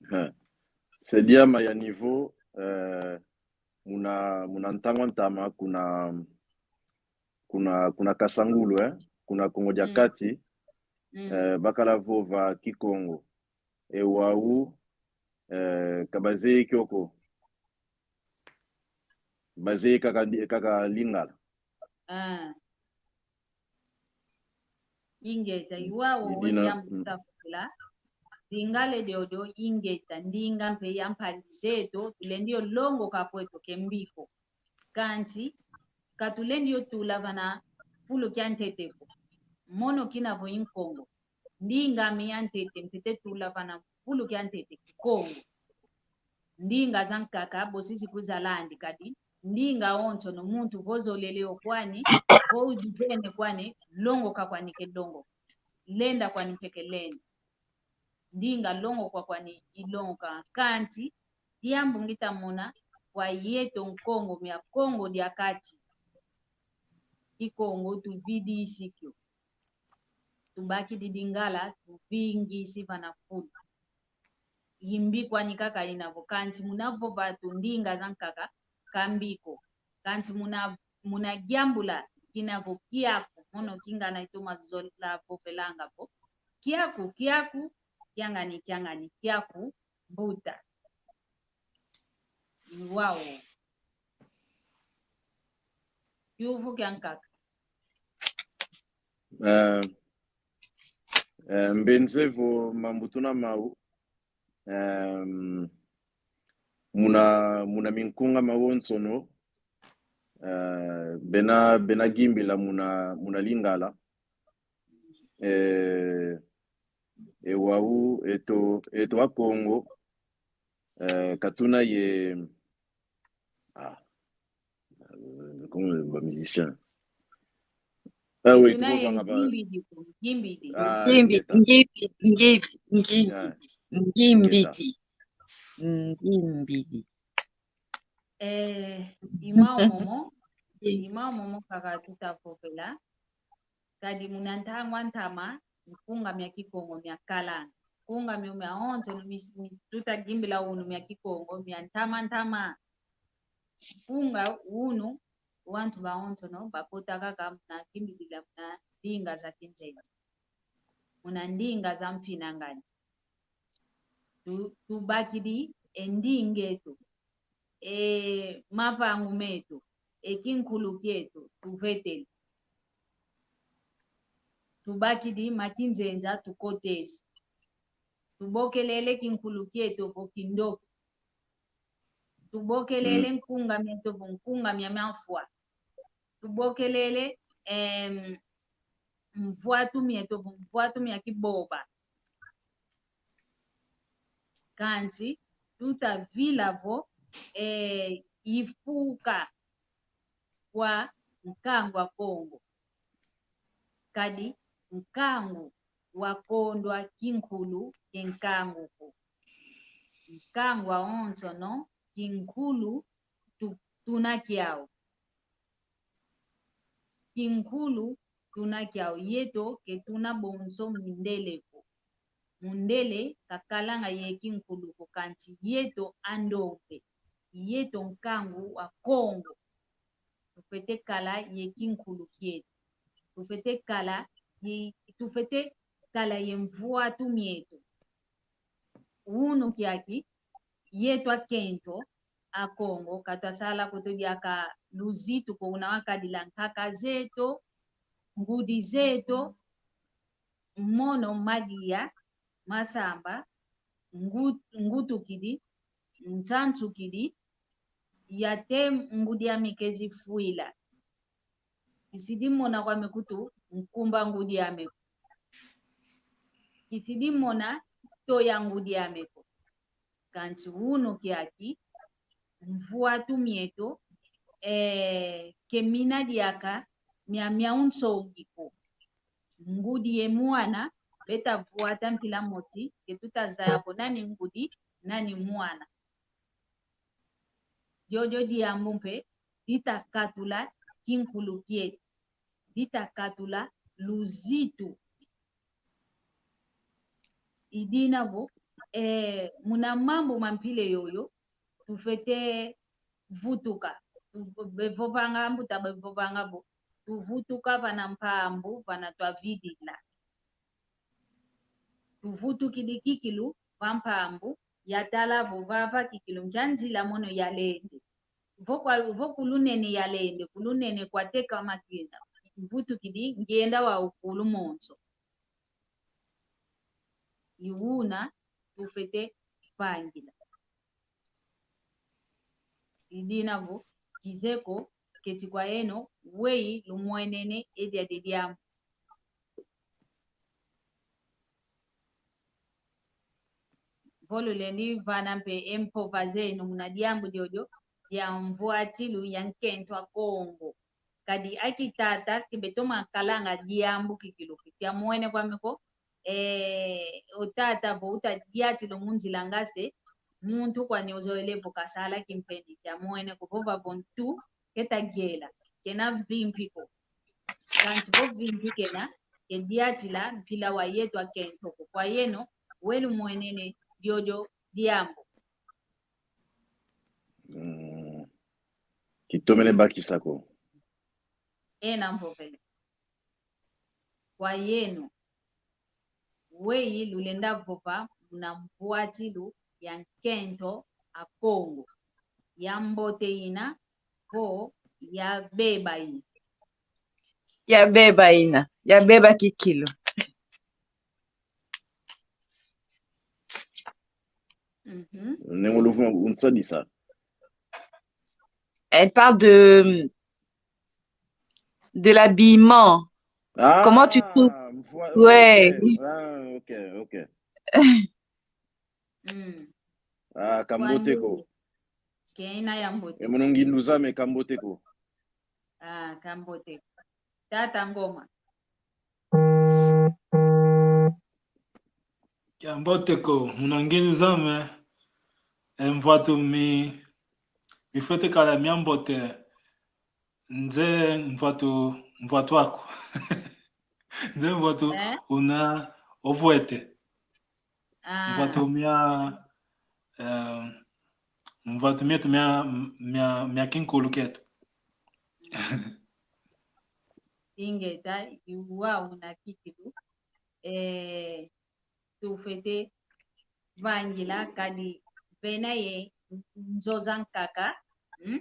Ha. Se diama ya niveau, eh, muna, muna ntangu a ntama kuna, kuna, kuna Kasangulu, eh, kuna Kongo dia Mm. Kati, Mm. eh, bakala vova Kikongo. E wau, eh, ka bazeye kio ko. Bazeye kaka, kaka Lingala. Ah. Ingeta, i wau, i-, idina, diambu mm. Safula. Lingala diodio ingeta, ndinga mpe ya mpasi zeto, tulendi yo longoka kweto ke mbi ko. Kansi, ka tulendi yo tula vana fulu kia ntete ko. Mono kina vo i Nkongo. Ndinga ame ya ntete, ntete tula vana fulu kia ntete, Kikongo. Ndinga zankaka, bosi zikuzalandi kadi, Ndinga onsono muntu vo zolele yo kwani, vo udivene kwani, longoka kwani ke longoka. Lenda kwani mpe ke lenda. Ndinga longoka kwani ilongoka. Kansi, diambu ngita mona kwa yeto Nkongo mia Kongo dia Kati. Kikongo tuvidisi kio. Tubakidi Lingala, tuvingisi vana fulu. Imbi kwani kaka ina vo, kansi muna vova tu ndinga zankaka, ka mbi ko. Kansi muna, muna yambula kina vo kiaku, mono kingana itoma zola vovelanga vo. Kiaku, kiaku, kiangani, kiangani, kiaku, mbuta. Wau. Kiuvu kiankaka. Eh, eh, mbenze vo mambu tuna mau, em, muna, muna minkunga mawonsono, eh, bena, bena yimbila muna, muna Lingala. Eh, e wau, eto, eto Akongo, eh, ka tuna ye, ah, euh, comment, ba musicien. Ah oui, tuna ye tuvovanga ba ngimbidi, ngimbidi. Ah, ngimbidi, ingeta. Ngimbidi, ngimbidi, ngimbidi, yeah, ngimbidi. Ingeta. Ngimbidi. Eh, i mau momo, i mau momo kaka tuta vovela. Kadi muna ntangu a ntama, nkunga mia Kikongo miakalanga. Nkunga mio miawonsono mi, mi, tuta yimbila unu mia Kikongo, mia ntama ntama. Nkunga unu, wantu bawonsono bakota kaka muna kimbilila muna ndinga za kinzenza, muna ndinga za mfinangani. Tu, tubakidi e ndinga eto, e mapangu meto, e kinkulu kieto tuvetele. Tubakidi ma kinzenza tukotesi. Tubokelele kinkulu kieto vo kindoki. Tubokelele, mm, nkunga mieto vo nkunga mia mafwa. Tubokelele, em, mvwatu mieto vo mvwatu mia kiboba. Kansi tuta vila vo, eh, ifuka kwa nkangu a Kongo. Kadi nkangu wa kondwa kinkulu ke nkangu ko. Nkangu awonsono kinkulu tu, tuna kiau. Kinkulu tuna kiau, yeto ke tuna bonso mindele ko. Mundele kakalanga ye kinkulu ko, kansi yeto andombe, yeto nkangu wa Kongo. Tufwete kala ye kinkulu kieto. Tufwete kala ye, tufwete kala ye mvwatu mieto. Unu kiaki, yeto akento a Kongo, ka twasala ko to diaka luzitu ko, una wakadila nkaka zeto, ngudi zeto, mono madia, masamba, ngu-, ngutukidi, nsansukidi, ya te ngudi ame ke zifwila. Kisidi mona kwame kutu nkumba ngudi ame ko. Kisidi mona toya ngudi ame ko. Kansi unu kiaki, mvwatu mieto, eh, ke mina diaka mia, mia unsongi ko. Ngudi ye mwana beta vwata mpila moti, ke tuta zaya ko nani ngudi, nani mwana. Diodio diambu mpe dita katula kinkulu kieto, dita katula luzitu. I dina vo, eh, muna mambu ma mpila yoyo, tufwete vutuka. Tu-, bevovanga, ambuta bevovanga vo, tuvutuka vana mpambu, vana twavidila. Tuvutukidi kikilu va mpambu, yatala vo vava kikilu nkia nzila mono yalende. Vo kwa, vo kulunene yalende, kulunene kwateka makina, mvutukidi, ngienda wau kulu monso. I una tufwete vangila. I dina vo, kizeye ko, keti kwa eno, weyi lumwenene e diadi diambu. Vo lulendi vana mpe e mpova zeno muna diambu diodio, dia mvwatilu ya nkento a Kongo. Kadi aki tata, ke betoma kalanga diambu kikilu, kiamwene kwame ko, eh, o tata vo uta diatila mu nzila nga se, muntu kwani ozolele vo kasala kimpene, kiamwene ko, vova vo ntu, keta gela, kena vimpi ko. Kansi vo vimpi kena, ke diatila mpila wa yeto akento ko. Kwa yeno, we lumwenene diodio diambu. Mm. Kitomene bakisa ko. Ena mvovele. Kwa yeno, weyi lulenda vova muna mvwatilu ya nkento a Kongo. Ya mbote ina, vo ya beba ina? Ya beba ina, ya beba kikilu. Mhm. Nengolo vuma unsadisa. Elle parle de, de l'habillement. Ah, comment tu trouves? Ouais. Ah, ok, ok. Mm. Ah, kambote ko. Kena ya mbote. E mono ngindu zame kambote ko. Ah, kambote ko. Tata Ngoma. Kiambote ko, muna ngindu zame, e mvwatu mi, mifwete kala miambote, nze mvwatu, mvwatu aku. Nze mvwatu una ovwete. Ah. Mvwatu mia, eh, mvwatu mieto mia, mia, mia kinkulu kieto. Ingeta, iwa una kikilu, eh, tufwete vangila kadi vena ye nzo zankaka, mm?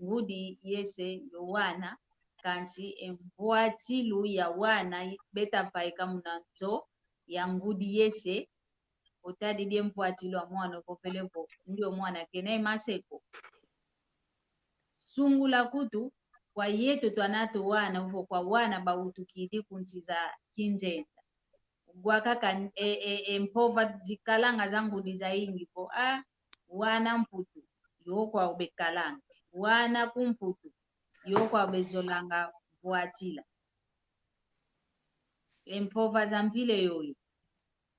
Ngudi yese yo wana, kansi e mvwatilu ya wana beta vaika muna nzo ya ngudi yese, otadidi e mvwatilu a mwana ovovele vo, ndio mwana kena ye mase ko. Sungula kutu, kwa yeto twanata wana, ovo kwa wana bawutukidi ku nsi za kinzenza. Ngwa kaka e, e, e mpova zikalanga za ngudi zayingi vo, a, wana Mputu, yo kwau bekalanga. Wana ku Mputu, yo kwau bezolanga vwatila. E mpova za mpila yoyo.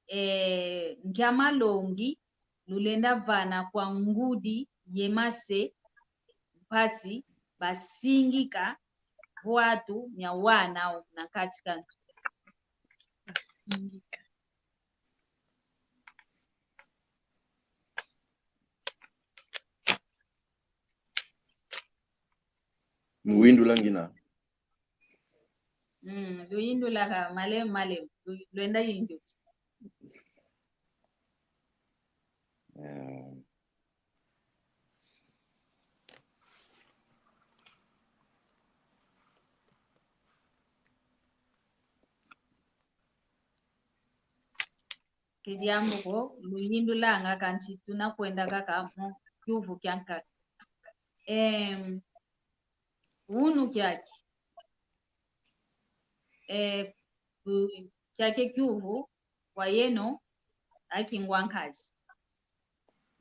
E, nkia malongi lulenda vana kwa ngudi ye mase mpasi basingika vwatu mia wana au na kati ka ntu. Basingika. Muwindula ngina. Mm, luyindulaka malem, malem. Lu-, lwenda yindu. Eh. Kidiambu ko, luyindulanga kansi tuna kwenda kaka mu kiuvu kiankaka. Em, unu kiaki. E, ku-, kiaki kiuvu, kwa yeno, aki ngwankazi.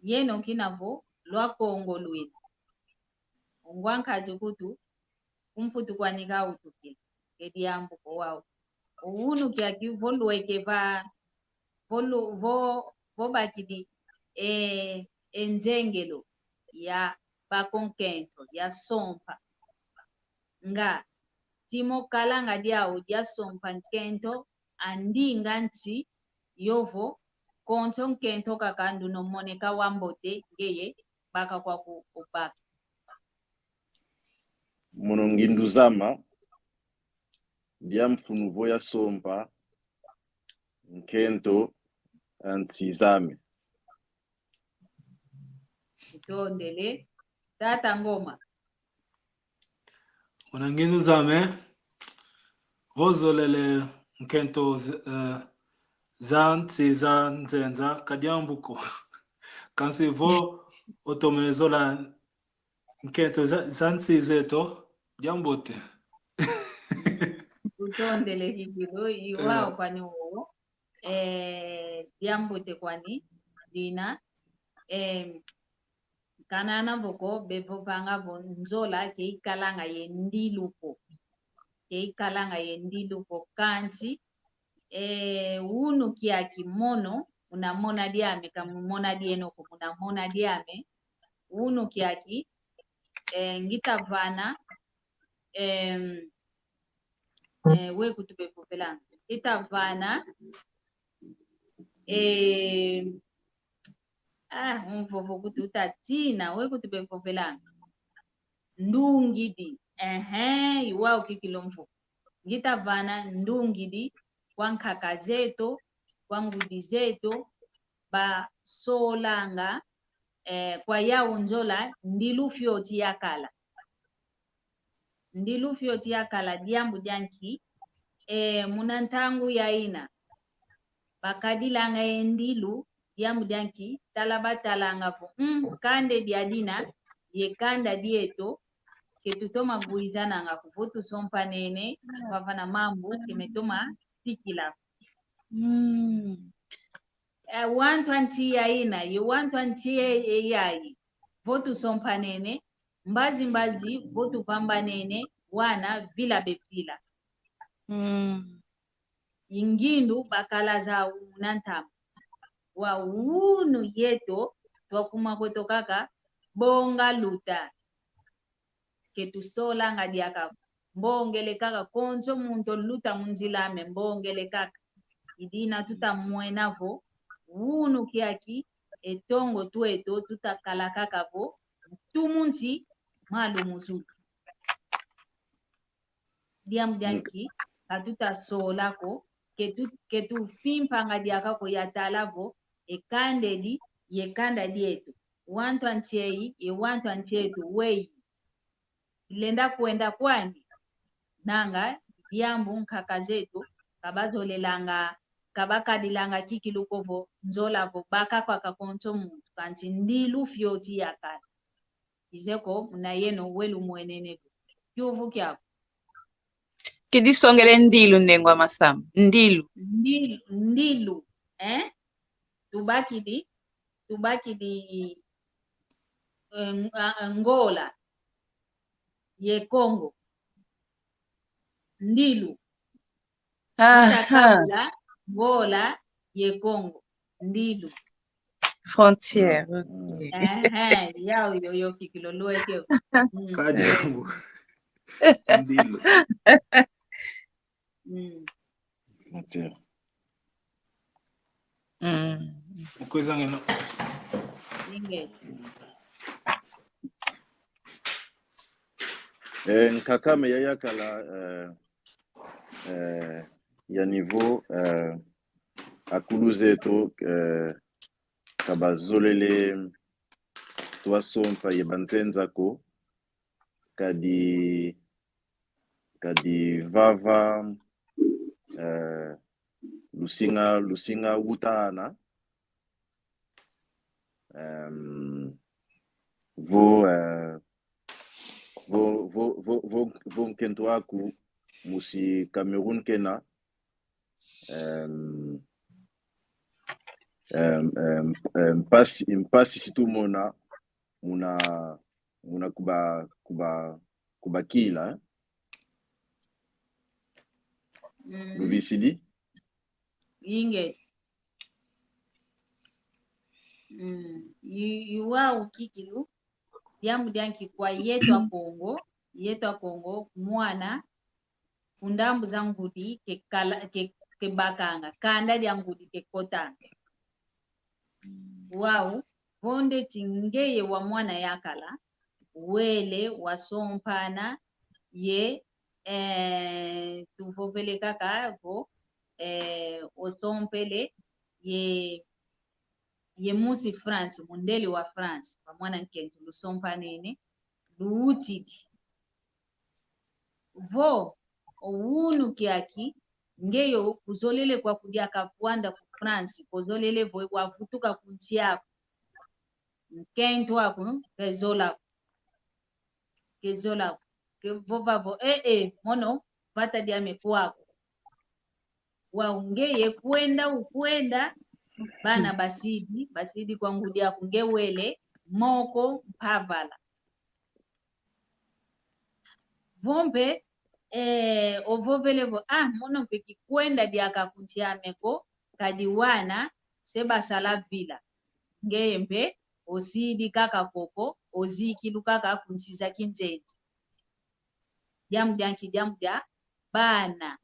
Yeno kina vo, lwa Kongo lwina. Ngwankazi kutu, ku Mputu kwani kawutukila. Kidiambu ko wau. Unu kiaki vo lweke va, vo lu-, vo, vo bakidi, e, e nzengelo ya bakonkento, ya sompa. Nga, timo kalanga diau dia sompa nkento, a ndinga nti, yovo, konso nkento kaka nduna moneka wambote, ngeye, baka kwaku ubaka. Mono ngindu zama, dia mfunu vo ya sompa, nkento, a nsi zame. Tutondele. Tata Ngoma. Una ngindu zame, vo zolele nkento z-, eh, za nsi za nzenza, ka diambu ko. Kansi vo otomene zola nkento za, za nsi zeto, diambote. Tutondele kikilu, iwau kwani wowo. Eh, diambote kwani, dina, eh, Kanana vo ko, bevovanga vo nzola ke ikalanga ye ndilu ko. Ke ikalanga ye ndilu ko, kansi, eh, unu kiaki mono, muna mona diame, ka mumona dieno ko, muna mona diame, unu kiaki, eh, ngita vana, em, eh, we kutu bevovelanga. Ngita vana, eh, ah, umvovo kutu tatina, we kutu bevovelanga. Ndungidi, ehe, iwau kikilu mvovo. Ngita vana ndungidi kwa nkaka zeto, kwa ngudi zeto, basolanga, eh, kwa yau nzola, ndilu fioti yakala. Ndilu fioti yakala, diambu dia nki, eh, muna ntangu yaina, bakadilanga ye ndilu, diambu dia nki, tala batalanga vo, mm, kanda dia dina, ye kanda dieto, ke tutoma bwizananga ko, vo tusompanene, vava na mambu ke metoma sikila. Mm. Eh, wantu a nsi yaina, ye wantu a nsi e, e yayi, vo tusompanene, mbazi mbazi, vo tuvambanene, wana vila bevila. Mm. I ngindu bakala zau muna ntama. Wa unu yeto, twakuma kweto kaka, bonga luta. Ke tusolanga diaka ko. Mbongele kaka, konso muntu oluta mu nzila ame, mbongele kaka. I dina tutamwena vo, unu kiaki, e ntongo tweto tutakala kaka vo, ntu mu nsi, malu mu zulu. Diambu dia nki, ka tutasola ko, ke tu, ke tufimpanga diaka ko, ya tala vo, e kanda edi, ye kanda dieto. Wantu a nsi eyi, ye wantu a nsi eto, weyi. Ilenda kwenda kwandi. Nanga, diambu nkaka zeto, ka bazolelanga, ka bakadilanga kikilu ko vo, nzola vo, bakakwaka konso muntu, kansi ndilu fioti yakala. Izeko, muna yeno, we lumwenene lu. Kiuvu kiaku. Kidisongele ndilu, ndengwa Masamba. Ndilu. Ndilu, ndilu, eh? Tubakidi, tubakidi, eh, Ng-, a-, Angola ye Congo. Ndilu. Aha. Tutakabula Angola ye Congo. Ndilu. Frontière, mm, ok. Ehe, yau yo, yo kikilu lweke. Mm. Kadi yau. Ndilu. Mm. Frontière. Mm. Ukwezangeno. Inge. Eh, nkaka ame ya yakala, eh, eh, ya niveau, eh, akulu zeto, eh, ka bazolele twasompa ye banzenza ko, kadi, kadi vava, eh, lusinga, lusinga utana, em, vo, eh, vo, vo, vo, vo, vo nkento aku musi Cameroun kena, em, em, em, em, mpasi, mpasi si tumona muna, muna kuba, kuba, kubakila, eh? Mm. Luvisidi? Inge. Mm. I, i wau kikilu, diambu dia nki kwa yeto a Kongo, yeto a Kongo, mwana, ku ndambu za ngudi ke kala, ke, ke bakanga, kanda dia ngudi ke kotanga. Wau, vo ndeti ngeye wa mwana yakala, wele wasompana ye, eh, tuvovele kaka vo, eh, osompele ye, ye musi France, mundele wa France, wa mwana nkento lusompanene, luutidi. Vo, o unu kiaki, ngeyo kuzolele kwa kudia kavwanda ku France, kozolele vo wavutuka ku nsi aku. Nkento aku, kezola ko. Kezola ko. Kevova vo, eh, eh, mono, vata diame kwaku. Wau ngeye kwenda ukwenda, bana basidi, basidi kwa ngudi aku nge wele, moko mpavala. Vo mpe, eh, ovovele vo, ah, mono mpe kikwenda diaka ku nsi ame ko, kadi wana se basala vila. Ngeye mpe ozidi kaka koko, ozikilu kaka ku nsi za kinzenze. Diambu dia nki? Diambu dia bana.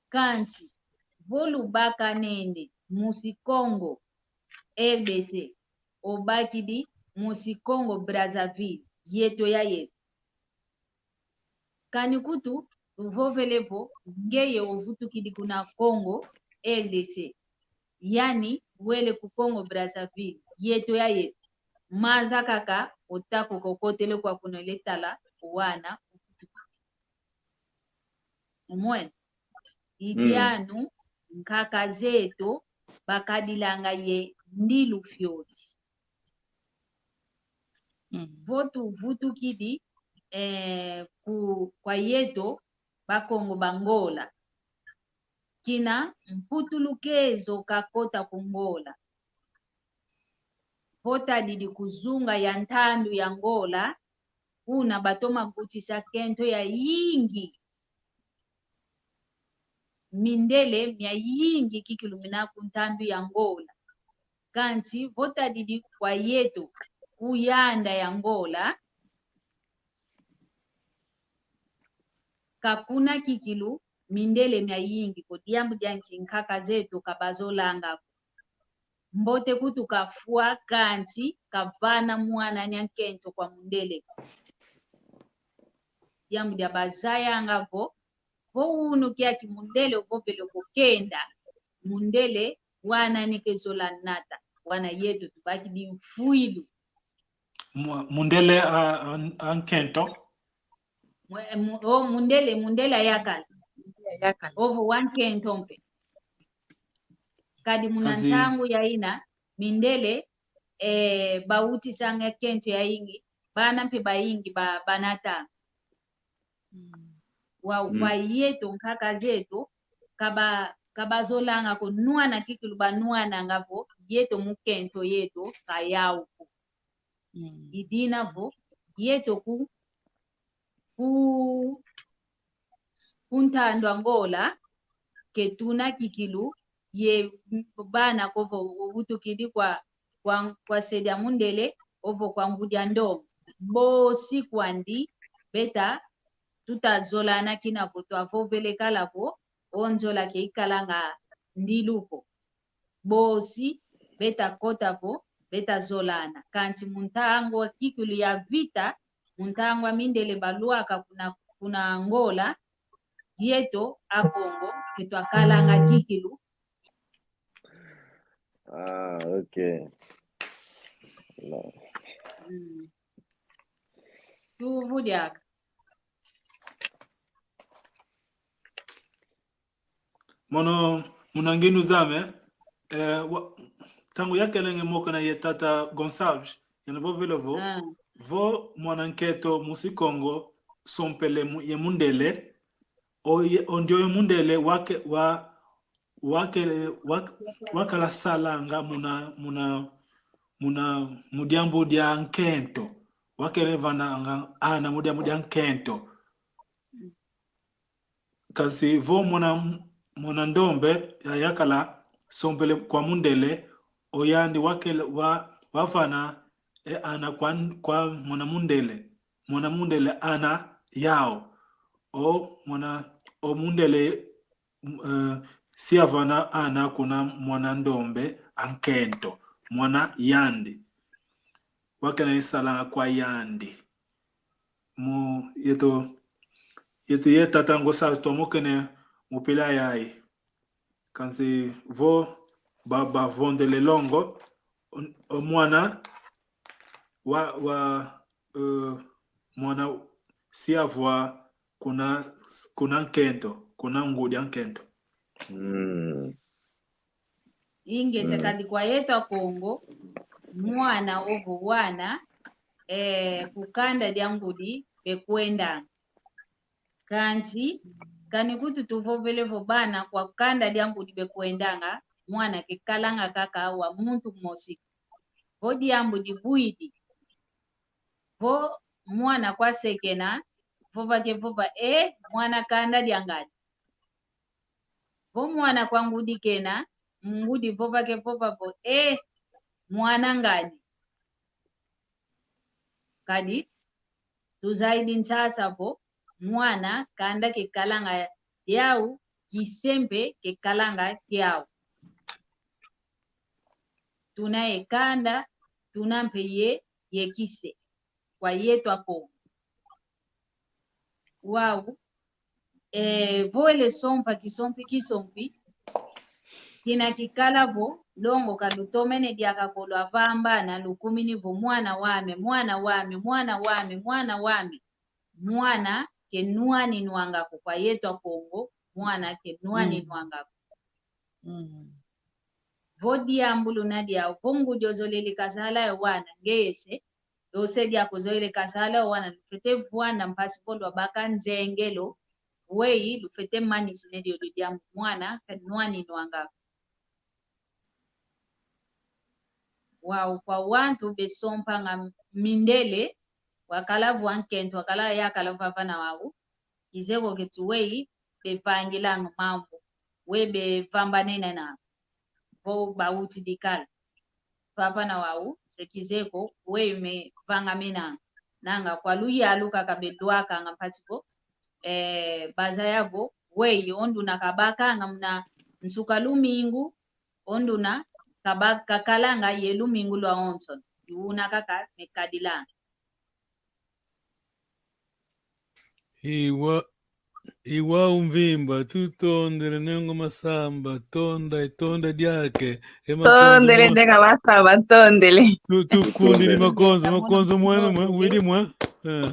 Kansi, vo lubakanene musi Congo, R D C, obakidi musi Congo Brazzaville, yeto ya yeto. Kani kutu, uvovele vo, ngeye ovutukidi kuna Congo, R D C. Yani, wele ku Congo Brazzaville, yeto ya yeto. Maza kaka, otako kokotele kwa kuna letala, wana, uvutuka. Umwene. Idi anu, nkaka zeto, bakadilanga ye ndilu fioti. Vo tuvutukidi, eh, ku, kwa yeto, Bakongo ba Ngola. Kina mputulukezo kakota ku Ngola. Vo tadidi ku zunga ya ntandu ya Ngola, una batoma kutisa kento ya yingi. Mindele mia yingi kikilu mina ku ntandu ya Ngola. Kansi vo tadidi kwa yeto ku yanda ya Ngola, ka kuna kikilu mindele mia yingi ko. Diambu dia nki? Nkaka zeto ka bazolanga ko. Mbote kutu kafwa, kansi kavana mwana nya nkento kwa mundele. Diambu dia bazayanga vo, vo unu kiaki mundele ovovele vo kenda, mundele wana ni ke zola nata, wana yeto tubakidi mfwilu. Mu-, mundele a, a, a nkento? Mu-, mu-, o, mundele, mundele ayakala. Ayakala. Ovo wa nkento mpe. Kadi muna ntangu ya ina, mindele, eh, bautisanga kento ya yingi, bana mpe bayingi ba, banatanga. Wa, wa yeto nkaka zeto, kaba, ka bazolanga ko nwana kikilu banwananga vo, yeto mu kento yeto, ka yau ko. Idina vo, yeto ku, ku, ku ntandu a Ngola, ke tuna kikilu, ye bana ko vo uvutukidi kwa, kwa, kwa se dia mundele, ovo kwa ngudi a ndombe. Bosi kwandi, beta, tuta zolana kina vo twavovele kala vo, o nzola ke ikalanga ndilu ko. Bosi, beta kota vo, beta zolana. Kansi mu ntangu a kikilu ya vita, mu ntangu a mindele balwaka kuna, kuna Ngola, yeto Akongo, ke twakalanga kikilu. Ah, ok. No. Mm. Tuvu diaka. Mono, muna nginu zame, eh, wa-, ntangu yakelenge moko na ye tata Gonçalves, yandi vovele vo, vo mwana nkento musi Kongo, sompele mu-, ye mundele, o ye, o ndioyo mundele wake-, wa-, wakele, wak-, wakala salanga muna, muna, muna, mu diambu dia nkento. Wakele vananga ana mu diambu dia nkento. Kansi vo mwana, mwana ndombe ya yakala sompele kwa mundele, o yandi wakele wa, wavana e ana kwa, kwa mwana mundele. Mwana mundele ana yau. O mwana, o mundele, m-, eh, si avana ana kuna mwana ndombe a nkento. Mwana yandi. Wakele isalanga kwa yandi. Mu yeto, yeto ye tata Gonçalves twamokene mu mpila yayi. Kansi vo ba, bavondele longo, o, o mwana wa, wa, eh, mwana si avwa kuna, kuna nkento, kuna ngudi a nkento. Mm. Ingeta, mm, kadi kwa yeto Akongo, mwana ovo wana, eh, ku kanda dia ngudi bekwendanga. Kansi, kani kutu tuvovele vo bana kwa kanda dia ngudi bekwendanga, mwana kekalanga kaka wa muntu mosi. Vo diambu dibwidi. Vo mwana kwasekena, vova kevova, e, mwana kanda diangani. Vo mwana kwa ngudi kena, ngudi vova kevova vo, e, mwana ngani. Kadi, tuzaidi nsasa vo, mwana, kanda kekalanga diau, kise mpe kekalanga kiau. Tuna ye kanda, tuna mpe ye, ye kise. Kwa yeto Akongo. Wau, eh, vo wele sompa kisompi kisompi, kina kikala vo, longoka lutomene diaka ko lwavambana, lukumini vo mwana wame, mwana wame, mwana wame, mwana wame. Mwana ke nwani nwanga ko kwa yeto Akongo, mwana ke nwani nwanga ko. Mm. Vo diambuluna diau, vo ngudi ozolele kazala ye wana, ngeye se, lose diaka ozolele kazala ye wana, lufwete vwanda mpasi vo lwabaka nzengelo, weyi, lufwete manisina diodio diambu mwana, ke nwani nwanga. Wau kwa wantu besompanga mindele, wakala vwa nkento, wakala yakala vava na wau, kizeko keti weyi, bevangilanga mambu, we bevambanena na, vo bawuti dikala. Vava na wau, se kizeko, weyi mevangamena, nanga kwa luyalu kaka belwakanga mpasi vo, eh, bazaya vo, weyi, o nduna kabakanga muna nsuka lumingu, o nduna kaba-, kakalanga ye lumingu lwawonso, una kaka mekadilanga. Iwa, iwa umvimba, tutondele Nengwa Masamba, tonda, itonda diake, e makonzo tondele mo-, Nengwa Masamba, tondele. Tu-, tukundidi makonzo, makonzo mwene mwe, widi mwe. Eh.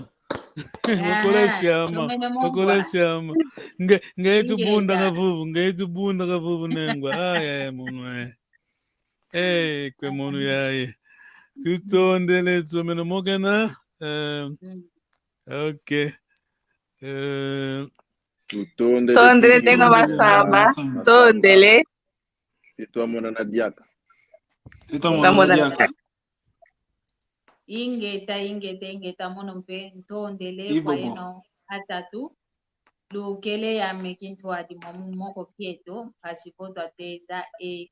Makola siama, makola siama. Nge, nge tubunda nga vuvu, nge tubunda nga vuvu Nengwa. Ay, ay, mono, eh. Eh, kwe mono yaye. Tutondele, tumene mokena. Eh, ok. Eh, tutondele, tondele, Nengwa Masamba. Tondele. Si twamonana diaka. Si twamonana diaka. Ingeta, ingeta, ingeta, mono mpe ntondele kwa yeno atatu. Lukele yame kintwadi mwamu moko kieto, mpasi vo twateza e,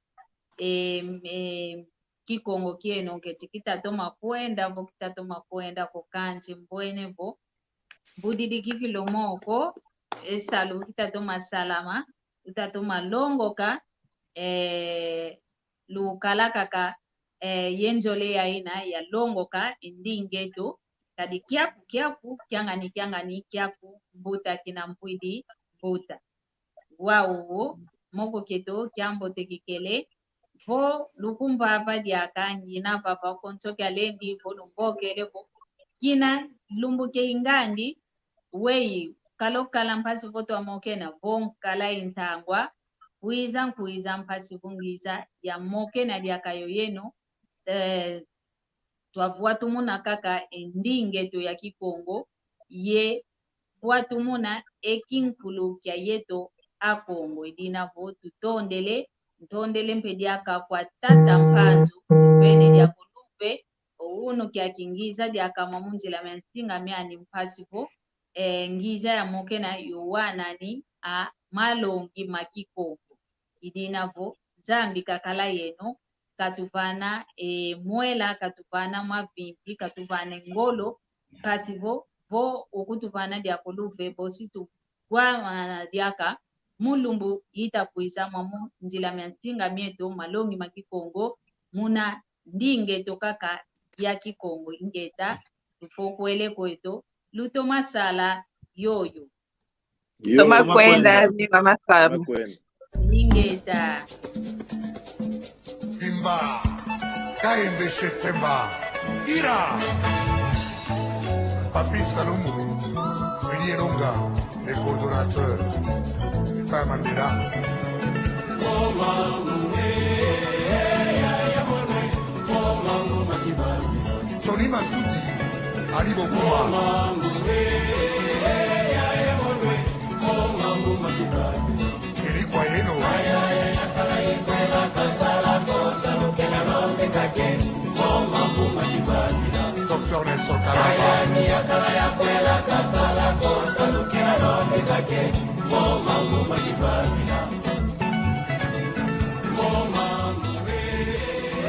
e, e, Kikongo kieno keti kitatoma kwenda vo kitatoma kwenda ko, kansi mbwene vo mbudidi kikilo moko, e salu kitatoma salama, kitatoma longoka, eh, lukala kaka, eh, ye nzole ya ina ya longoka, e ndinga eto, kadi kiaku, kiaku, kiangani, kiangani, kiaku, mbuta kina mpwidi, mbuta. Wau, moko kieto, kiambote kikele, vo lukumvava diaka, ngina vava konso kialendi, vo lumbokele, vo kina lumbu kia ingandi, weyi, kalokala mpasi vo twamokena, vo nkala intangwa, kwiza, nkwiza mpasi vo ngiza, yamokena diaka yo yeno, eh, twavwatumuna kaka e ndinga eto ya Kikongo, ye vwatumuna e kinkulu kia yeto Akongo. Idina vo tutondele, ntondele mpe diaka kwa tata Mpanzu, mvene diaka luve, o unu kiaki ngiza diaka mwamu nzila mia nsinga miani mpasi vo, eh, ngiza yamokena yo wanani a malongi ma Kikongo. Idina vo Nzambi kakala yeno, katuvana e mwela, katuvana mavimpi, katuvana e ngolo, mpasi vo, vo ukutuvana diaka luve, bosi tuvana diaka mu lumbu ita kwiza mwamu nzila mia nsinga mieto, malongi ma Kikongo, muna ndinga eto kaka ya Kikongo. Ingeta, tufokwele kweto, lutoma sala yoyo. Yo. Toma kwenda, Nengwa Masamba. Toma kwenda. Ingeta. Bimba, Kaembe Shetemba, Ira. Papi Salumu, Willy Elonga, le coordonnateur. Epa Mandela. Tony Masudi, Ali Bokuma. Eli kwa yeno. Torne sota la. Aya ni yakala ya kwela kasala ko salukila longi kake. Mo mangu mo ni babila.